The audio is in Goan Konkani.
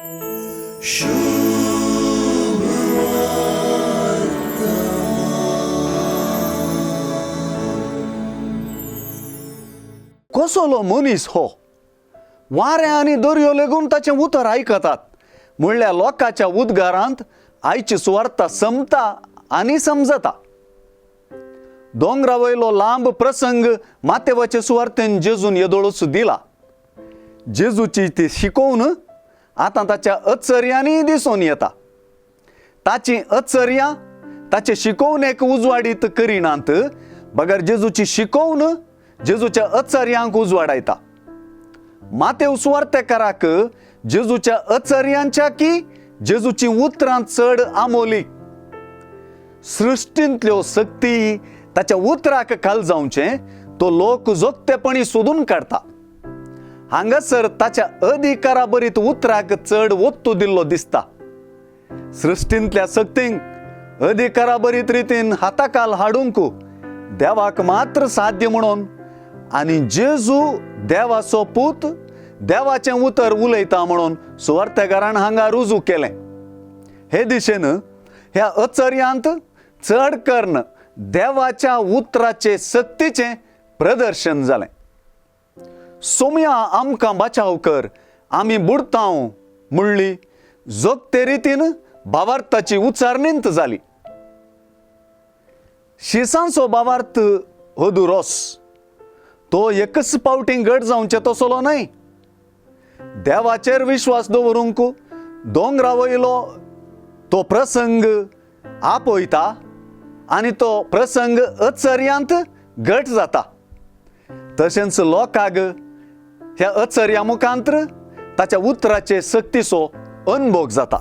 कसलो मनीस हो, वारें आनी दर्यो लेगून ताचें उतर आयकतात म्हणल्यार लोकांच्या उद्गारांत आयची सुवार्ता समता आनी समजता. दोंगरा वयलो लांब प्रसंग मातेवाचे सुवार्तेन जेजून येदोळूच दिला. जेजूची ती शिकोवन आतां ताच्या अचर्यांनी दिसून येता. ताची अचर्यां ताचे शिकोवणेक उजवाडीत करिनात, बगर जेजूची शिकोवन जेजूच्या अचर्यांक उजवाडायता. मातेव सुवार्तेकाराक जेजूच्या अचर्यांच्या की जेजूची उतरां चड आमोली. सृश्टींतल्यो शक्ती ताच्या उतराक खाल जावचें तो लोक जोगतेपणी सोदून काडटा. हांगासर ताच्या अधिकारा बरीत उतराक चड ओत्तू दिल्लो दिसता. सृश्टींतल्या शक्तींक अधिकारा बरीत रितीन हाताकाल हाडूंक देवाक मात्र साध्य म्हणून आनी जेजू देवाचो पूत देवाचें उतर उलयता म्हणून सुवार्तेकारान हांगा रुजू केलें. हे दिशेन ह्या अचर्यांत चड करून देवाच्या उतराचे शक्तीचें प्रदर्शन जालें. सोम्या आमकां बचाव कर, आमी बुडतांव म्हणली जोगते रितीन भावार्थाची उच्चारणींत जाली. शिसांचो भावार्थ अदुरोस, तो एकच पावटी घट जावचें तसलो न्हय. देवाचेर विश्वास दवरूंक दोंगरा वयलो तो प्रसंग आपयता आनी तो प्रसंग अचर्यांत घट जाता. तशेंच लोकांक ह्या अचर्या मुखांत्र ताच्या उतराचे शक्तीचो अनभोग जाता.